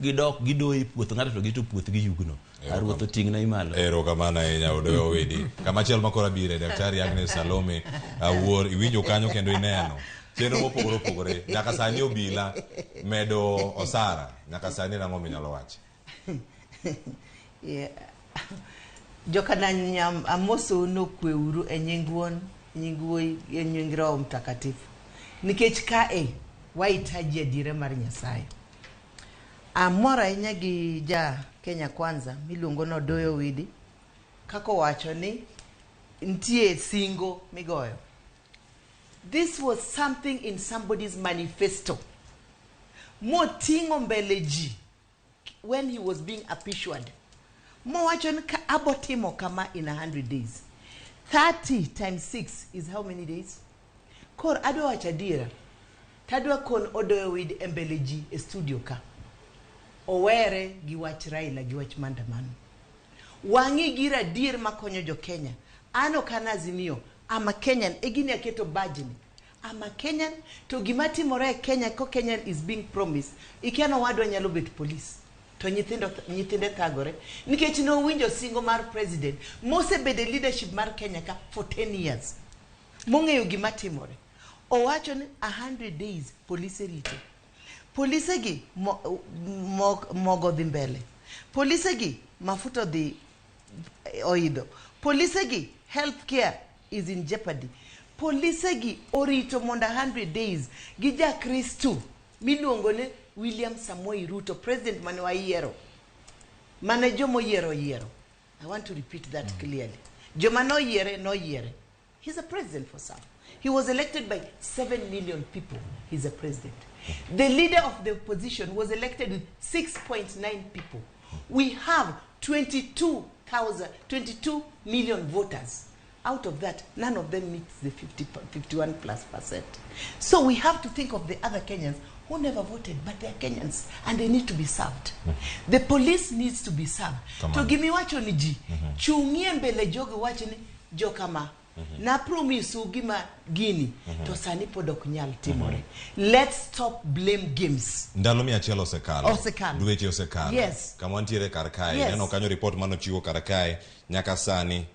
Gidok gidoyo e puoth ng'ato to gito puoth gi yugno. A Ruoth oting'na imalo. Erokamano ahinya Odoyo Owidi. Kamachielo ma koro abire, Daktari Agnes Salome Awuor, iwinjo kanyo kendo ineno chenro mopogore opogore. Nyaka sani obila medo osara, nyaka sani en ang'o minyalo wacho? Yeah. Jokananyam amosou nokweuru e nying Wuon, nying Wuoyi, e nying Roho Mtakatifu. Nikech kae wahitaji adiera mar Nyasaye. Amor ahinya gi ja Kenya Kwanza miluongo ni Odoyo Owidi kaka owacho ni nitie singo migoyo. This was something in somebody's manifesto moting'o mbele ji when he was being appeasured mowacho ni ka abo timo kama in 100 days 30 times 6 is how many days kor adwa wacho adiera tadwa kon Odoyo Owidi e mbele ji e studio ka owere gi wach Raila gi wach maandamano wang'i gir adier makonyo jo Kenya an ok an Azimio I'm a Kenyan e gini aketo badge ni I'm a Kenyan to gima timore e Kenya ko Kenyan is being promised ikia ni owadwa nyalo bet police to nyithindo nyithinde thagore nikech nowinjo singo mar president mosebedo e leadership mar Kenya ka for 10 years mong'eyo gima timore owacho ni 100 days polise rito polise gi mo, mo, mogo dhi mbele polise gi mafuta odhi oidho polise gi health care is in jeopardy polise gi orito mondo 100 days gi jakristu miluongo ni William Samoei Ruto president mane wayiero mane jomoyiero oyiero I want to repeat that clearly joma noyiere noyiere He's a president for some. He was elected by 7 million people. He's a president. The leader of the opposition was elected with 6.9 people. We have 22,000, 22 million voters. Out of that, none of them meets the 50, 51 plus percent. So we have to think of the other Kenyans who never voted, but they are Kenyans and they need to be served. The police needs to be served. Come To on. gimiwacho ni ji, chung'ie mbele jogi wach ni jokama na promise u gima gini to sani pod ok nyal timore. Let's stop blame games. Ndalo 100 osekalo. Osekalo. Dweche osekalo. Yes. Kama wantiere kar kae. Yes. Ineno kanyo report manochiwo kar kae nyaka sani.